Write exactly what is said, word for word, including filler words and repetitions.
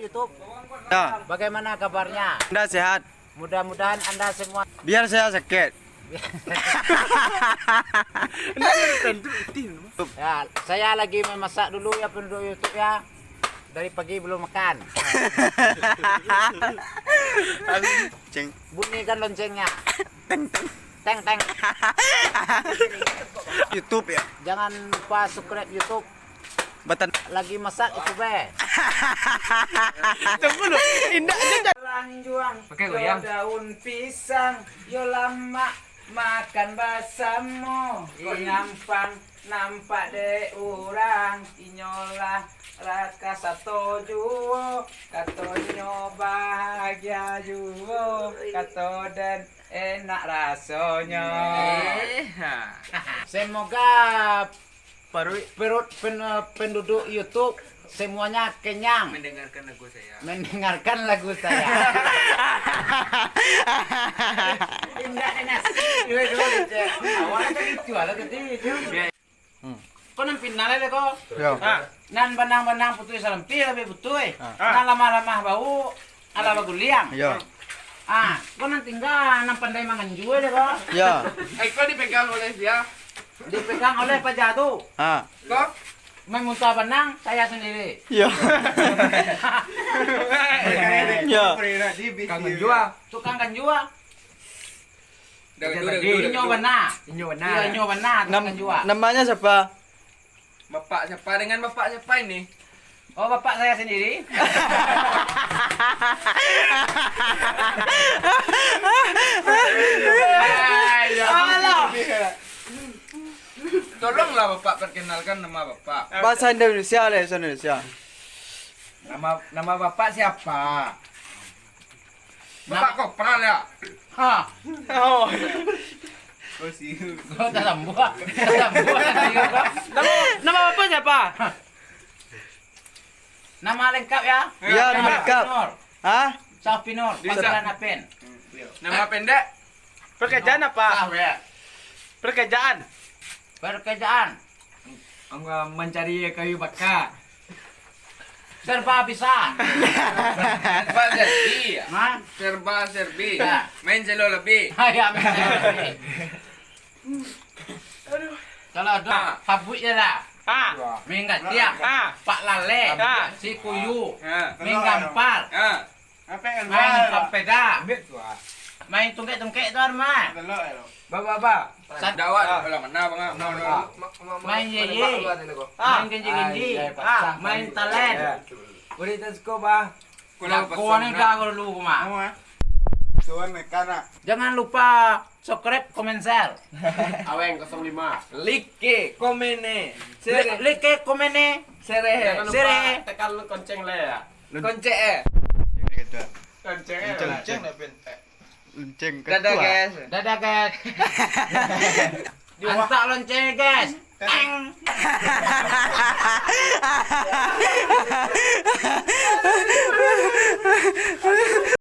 YouTube. Ya. Bagaimana kabarnya? Anda sehat? Mudah-mudahan Anda semua. Biar saya sakit. Ya, saya lagi memasak dulu ya penduduk YouTube ya. Dari pagi belum makan. Ceng. Bunyikan loncengnya. Teng, teng. Teng, teng. YouTube ya. Jangan lupa subscribe YouTube. Batan. Lagi masak itu be. Tunggu lu. Indak je. Lanjuang. Pakai goyang. Daun pisang. Yo lamak makan basamo. Kok nyampang nampak dek urang. Inyolah raka sato juo. Katonyo bahagia juo. Kato den enak rasonyo. Eh, ha. Semoga Paruik. Perut pen-, penduduk YouTube semuanya kenyang. Mendengarkan lagu saya. Mendengarkan lagu saya. Indak, Nas. Dua, dua, gitu. Awalnya kan itu, alah tadi itu. Hmm. Kau nan pindah lah, kau. Ya. Ha. Nan banang-banang putuih salampi, lebih putuih. Ha. Nan lamah-lamah bau, alah baguliang. Ya. Ah, kau nan tinggal, nan pandai manganjua deh, kau. Ya. Eh, kau dipegang oleh dia. Dipegang oleh paja tu. Ha. Kau? Main muntah banang, saya sendiri. Ya. Ya. Kangen jua. Tukang kanjua. Dah, dah, dah, dah, dah. Inyo bana. Inyo bana. Iya, inyo bana, tukang Nam-, kanjua. Namanya siapa? Bapak siapa? Dengan bapak siapa ini? Oh, bapak saya sendiri. Alah. Tolonglah bapak perkenalkan nama bapak. Bahasa Indonesia lah, bahasa Indonesia. Nama, nama bapak siapa? Bapak Kopral ya? Ha. Oh. Kau siu. Kau tak sambuah. Tak sambuah. Nama, nama bapak siapa? Nama lengkap ya? Ya, nama lengkap. Sapinur. Hah? Sapinur. Bisa. Panggilan Apen. Nama pendek? Pekerjaan apa? Tahu ya. Pekerjaan. Pekerjaan. Ang-, mencari kayu bakar. Serba bisa. Serba serbi. Hah? Serba serbi. Ya. Main selo lebih. Ya, main selo lebih. Kalau ada, ha, habuk je lah. Ha. Main gatiak. Ha. Pak Lale. Ha. Si Kuyu. Ha. Main gampar. Ha. Main sapeda. Main tungkek-tungkek tu, Arman. Ba, ba, ba. Sat- Dawat, ah, lah, mana, bang? Ah, no, no, no. Main yeye. Ah. Main genji-genji. Ah, main talen. Ya. Boleh tak suka, bah? Jagoan ni dah dulu, mah. Tuan Mekana. Jangan lupa subscribe, komen, share. Aweng kosong lima. Like, komen, eh. Share. Li-, like, komen, eh. Share. Jangan lupa tekan lonceng lah ya. Lonceng, eh. Lonceng, eh. Lonceng, eh. Lonceng, eh. Lonceng Dadah, ketua, guys. Dadah, guys. Antak lonceng, guys. Teng.